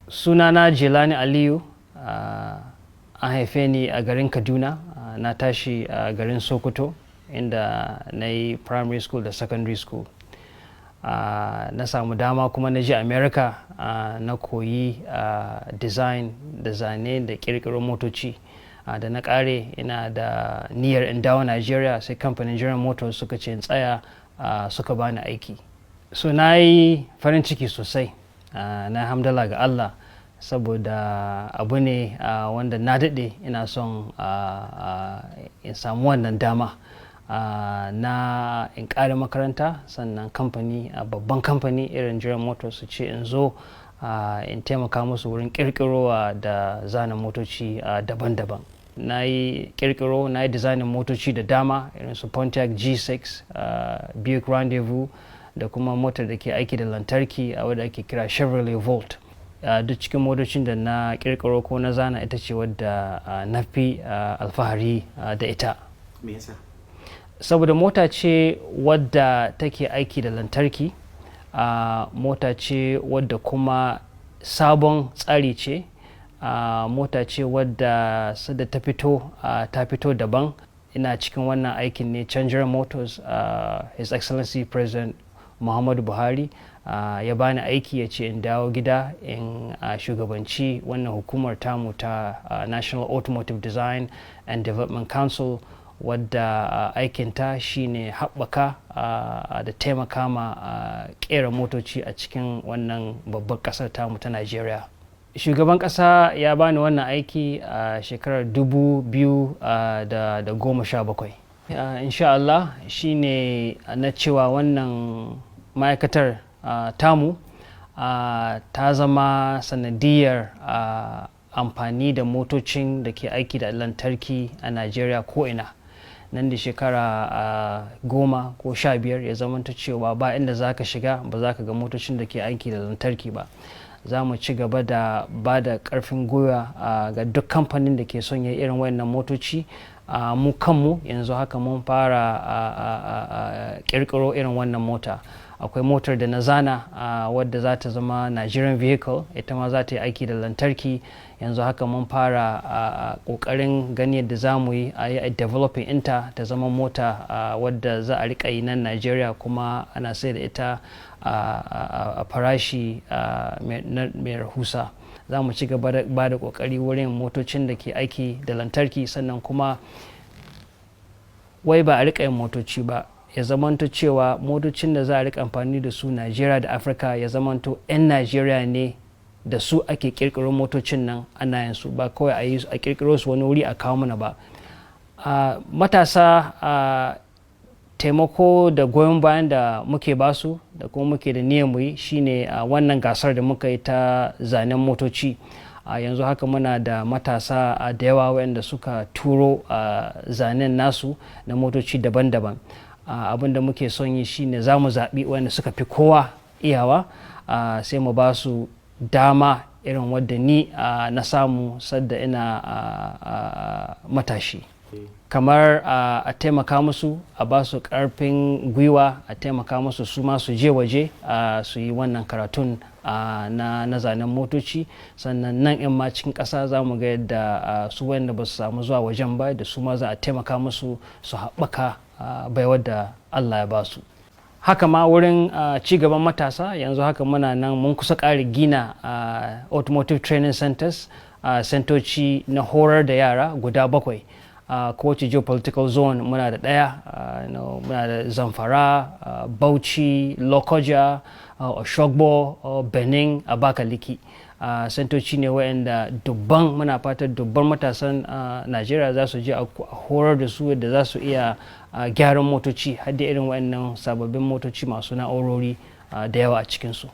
Sunana Jelani Aliyu. An haife ni a garin Kaduna. Na tashi a garin Sokoto, inda na yi primary school da secondary school. Na samu dama kuma na je America, na koyi design da zane da kirkiro motoci. Da na kare, ina da niyyar in dawo Nigeria, sai kamfanin General Motors suka ce in tsaya, suka bani aiki. So na yi farin ciki sosai, na hamdala ga Allah, saboda abu ne wanda na daɗe ina son in samu wannan dama na in ƙare makaranta, sannan kamfani, babban kamfani irin General Motors, su ce in zo in taimaka musu wurin ƙirƙirowa da zana motoci daban-daban. Na yi ƙirƙiro, na yi designing motoci da dama irin su Pontiac G6, Buick Rendezvous, da kuma motar da ke aiki da lantarki a wadda ake kira Chevrolet Volt. Duk cikin motocin da na kirkiro ko na zana, ita ce wadda na fi alfahari da ita. Me yasa? Saboda mota ce wadda take aiki da lantarki, mota ce wadda kuma sabon tsari ce, mota ce wadda sadda ta fito, ta fito daban. Ina cikin wannan aikin ne can General Motors, His Excellency President Muhammadu Buhari ya bani aiki, ya ce in dawo gida in shugabanci wannan hukumar tamu ta National Automotive Design and Development Council, wadda aikinta shine haɓaka da taimaka ma ƙera motoci a cikin wannan babbar ƙasar tamu ta Nigeria. Shugaban ƙasa ya bani wannan aiki a shekarar 2017. Insha Allah shine na cewa wannan ma'aikatar tamu ta zama sanadiyar amfani da motocin da ke aiki da lantarki a Najeriya ko'ina. Nan da shekara 10 ko 15, ya zamanta cewa ba inda za ka shiga ba za ka ga motocin da ke aiki da lantarki ba. Za mu ci gaba da ba da karfin gwiwa ga duk kamfanin da ke son ya irin wayannan motoci. Mu kanmu yanzu haka mun fara kirkiro irin wannan mota. Akwai motar da na zana wadda za ta zama Nigerian vehicle, ita ma za ta yi aiki da lantarki. Yanzu haka mun fara kokarin gani yadda za mu yi a yi developing inta ta zama mota wadda za a rika yi nan Nigeria, kuma ana sai da ita a farashi mai rahusa. Za mu ci gaba da ba da kokari wurin motocin da ke aiki da lantarki. Sannan kuma wai ba a rika yin motoci ba, ya zamanto cewa motocin da za a rika amfani da su Najeriya da Afirka, ya zamanto 'yan Najeriya ne da su ake kirkiro motocin nan ana yin su, ba kawai a yi a kirkiro su wani wuri a kawo mana ba. Matasa, taimako da goyon bayan da muke basu da kuma muke da niyyar mu yi shine a wannan gasar da muka yi ta zanen motoci. A yanzu haka muna da matasa da yawa waɗanda suka turo zanen nasu na motoci daban-daban. Abin da muke son yi shine za mu zaɓi waɗanda suka fi kowa iyawa, sai mu ba su dama irin wadda ni na samu sadda ina matashi, kamar a taimaka musu, a ba su karfin gwiwa, a taimaka musu su ma su je waje su yi wannan karatun na zanen motoci. Sannan nan in ma cikin ƙasa, za mu ga yadda su wanda ba su samu zuwa wajen ba, da su ma za a taimaka musu su haɓaka baiwar da Allah ya ba su. Haka ma wurin ci gaban matasa, yanzu haka muna nan mun kusa ƙara gina automotive training centers, centoci na horar da yara guda bakwai. Kowace geopolitical zone muna da ɗaya. Muna da Zamfara, Bauchi, Lokoja, Oshogbo, Benin, Abakaliki. Centoci ne waɗanda dubban, muna fatan dubban matasan Najeriya za su je a horar da su yadda za su iya gyaran motoci, har da irin waɗannan sababbin motoci masu na'urori da yawa a cikinsu.